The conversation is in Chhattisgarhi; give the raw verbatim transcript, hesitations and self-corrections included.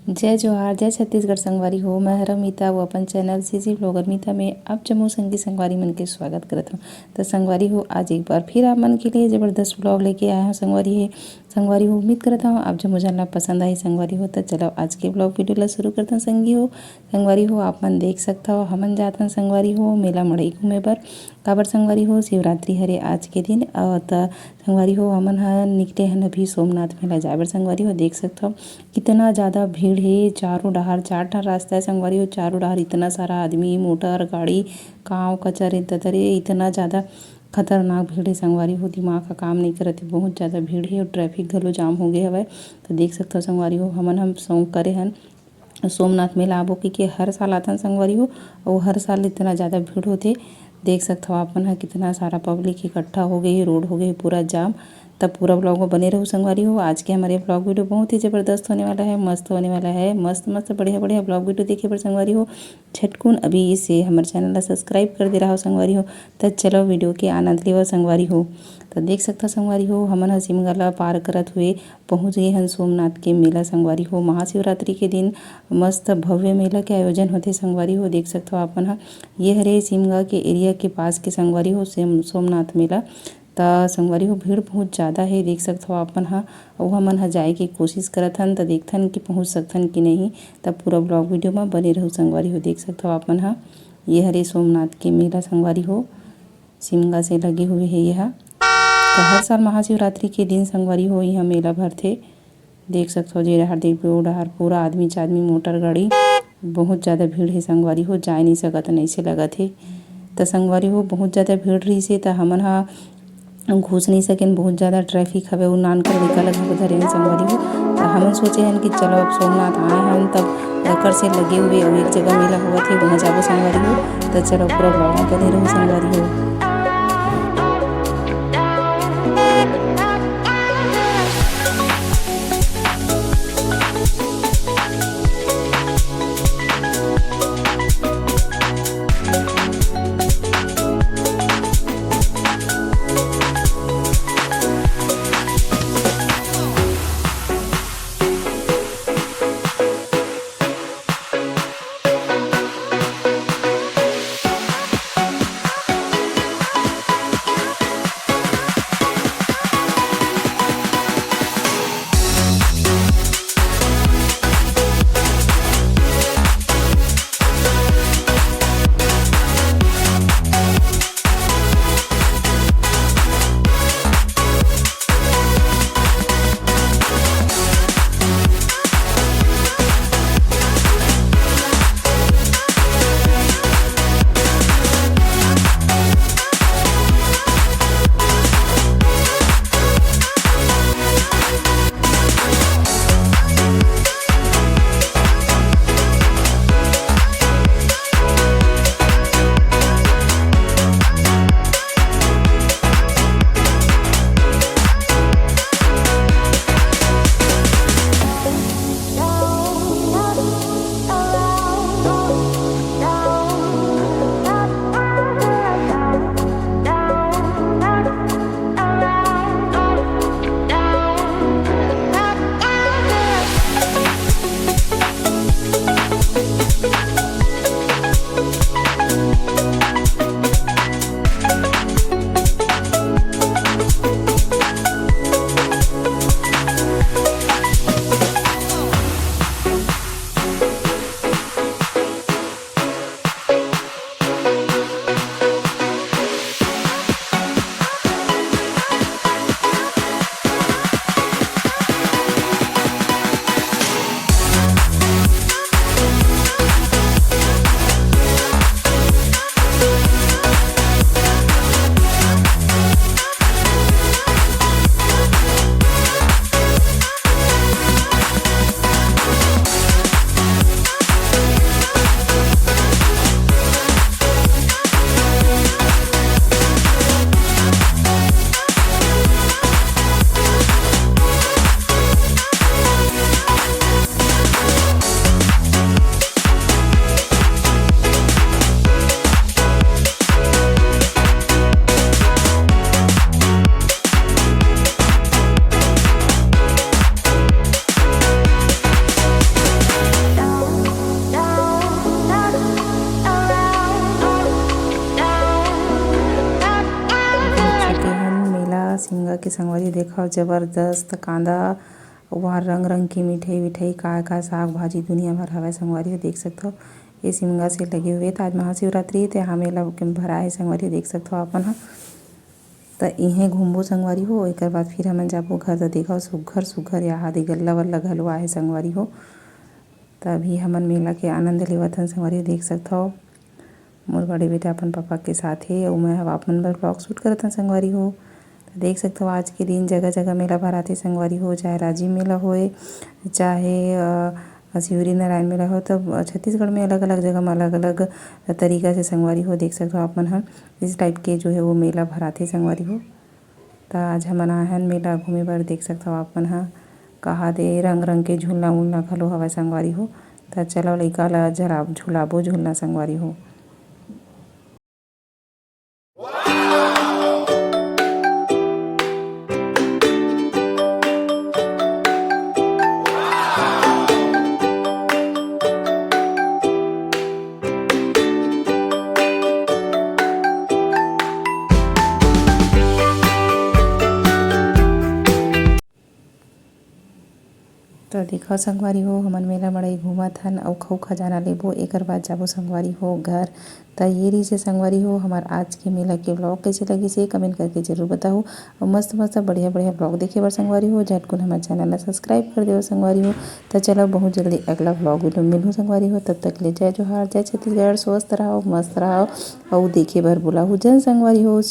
जय जोहार, जय छत्तीसगढ़ संगवारी हो। मैं हर अमिता, वो अपन चैनल सीजी ब्लॉगर मीता में आप जम्मो संगी संगवारी मन के स्वागत करत हूँ। तो संगवारी हो, आज एक बार फिर आप मन के लिए जबरदस्त ब्लॉग लेके आया हूँ संगवारी है। संगवारी हो, उम्मीद करता हूँ आप जम्मो झन ला पसंद आई संगवारी हो। तो चलो आज के ब्लॉग वीडियो ला शुरू करता हूँ संगी हो। संगवारी हो, आप मन देख सकता हो, हमन जात हन संगवारी हो मेला मड़ई घूमे बर। काबर संगवारी हो, शिवरात्रि हरे आज के दिन। और त संगवारी हो, हमन ह निकले हन अभी सोमनाथ मेला जाए बर। संगवारी हो, देख सकत हव कितना ज़्यादा भीड़ हे। चारों डहार, चार ठन रास्ता हे संगवारी हो, चारों डहार इतना सारा आदमी, मोटर, गाड़ी, कांव कचर, इतना ज़्यादा खतरनाक भीड़ हे संगवारी हो। दिमाग का काम नहीं करत हे, बहुत ज़्यादा भीड़ हे और ट्रैफिक घलो जाम हो गए हवय। तो देख सकत हव संगवारी हो, हमन हम सौंग करे हन सोमनाथ मेला आबो कहिके हर साल आथन संगवारी हो, अउ हर साल इतना ज़्यादा भीड़ होथे। देख सकत हव आप मन ह कितना सारा पब्लिक इकट्ठा हो गए हे, रोड हो गए हे पूरा जाम। तब पूरा ब्लॉग में बने रहू संगवारी हो। आज के हमारे ब्लॉग वीडियो बहुत ही ज़बरदस्त होने वाला है, मस्त होने वाला है। मस्त मस्त बढ़िया बढ़िया ब्लॉग वीडियो देखे बर संगवारी हो, झटकुन अभी से हमर चैनल ला सब्सक्राइब कर दे रहा हो संगवारी हो। त चलो वीडियो के आनंद लेवा संगवारी हो। त देख सकता संगवारी हो, हमन ह सिमगा ला पार करत हुए पहुँच गए हन सोमनाथ के मेला संगवारी हो। महाशिवरात्रि के दिन मस्त भव्य मेला के आयोजन होथे संगवारी हो। देख सकत हो आप मन ह, ये हरे सिमगा के एरिया के पास के संगवारी हो, सेम-, सोमनाथ मेला। त संगवारी हो, भीड़ बहुत ज़्यादा हे, देख सकत हो आप मन ह। अउ हमन ह जाए के कोशिश करत हन, त देखथन कि पहुँच सकथन कि नहीं। त पूरा ब्लॉग वीडियो म बने रहू संगवारी हो। देख सकत हो आप मन ह, ये हरे सोमनाथ के मेला संगवारी हो, सिमगा से लगे हुए हे ये ह। त हर साल महाशिवरात्रि के दिन संगवारी हो, इहाँ मेला भरथे। देख सकत हो, जे डहार देखबे, ओ डहार पूरा आदमी च आदमी, मोटर गाड़ी, बहुत ज़्यादा भीड़ हे संगवारी हो, जाए नहीं सकत, अइसे लगत हे। त संगवारी हो, बहुत ज़्यादा भीड़ रहिस हे, त हमन ह घुस नहीं सकेन, बहुत ज़्यादा ट्रैफिक हवे, उ नान कर लइका ल घलो धरे हन संगवारी हो। त हमन सोचे हन कि चलो, अब सोमनाथ आए हन, तब एकर से लगे हुए अउ एक जगह मेला होवत हे, वहाँ जाबो संगवारी हो। त चलो, पूरा ब्लॉग में बने रहू संगवारी हो। सिमगा के संगवारी देखव, जबरदस्त कांदा, वहाँ रंग रंग के मिठाई विठाई, काय काय साग भाजी दुनिया भर हवय संगवारी हो, देख सकथव। ये सिमगा से लगे हुए, त आज महाशिवरात्रि हे, ते यहाँ मेला के भराए हे संगवारी हो, देख सकथव अपन ह। त इहें घूमबो संगवारी हो, एकर बाद फिर हमन जाबो घर। त देखव सुघर सुघर यहाँ दे गल्ला वल्ला घलो आहे संगवारी हो। त अभी हमन मेला के आनंद लेवत हन संगवारी हो, देख सकथव। मोर बड़े बेटा अपन पापा के साथ हे अउ मैं ह आप मन बर vlog shoot करत हन संगवारी हो। त देख सकथव आज के दिन जगह जगह मेला भराथे संगवारी हो, चाहे राजिम मेला होए, चाहे अ, शिवरी नारायण मेला हो, त छत्तीसगढ़ में अलग अलग जगह में अलग अलग तरीका से संगवारी हो, देख सकथव आप मन ह इस type के जो है वो मेला भराथे संगवारी हो। त आज हमन आए हन मेला घूमे बर, देख सकथव आप मन ह कहा दे रंग रंग के झूलना उलना घलो हवय संगवारी हो। त चलव लइका ला झला झुलाबो झूलना संगवारी हो। त देखव संगवारी हो, हमन मेला मड़ई घूमत हन अउ खऊ खजाना लेबो, एकर बाद जाबो संगवारी हो घर। त ये रहिसे संगवारी हो हमर आज के मेला के vlog। कइसे लगिस हे comment करके जरूर बताहू। अउ मस्त मस्त बढ़िया बढ़िया vlog देखे बर संगवारी हो झटकुन हमर channel ला subscribe कर देव संगवारी हो। त चलो बहुत जल्दी अगला vlog video मिलहू संगवारी हो, तब तक ले जय जोहार, जय छत्तीसगढ़, स्वस्थ रहव, मस्त रहव अउ देखे बर बुलाहू जन संगवारी हो।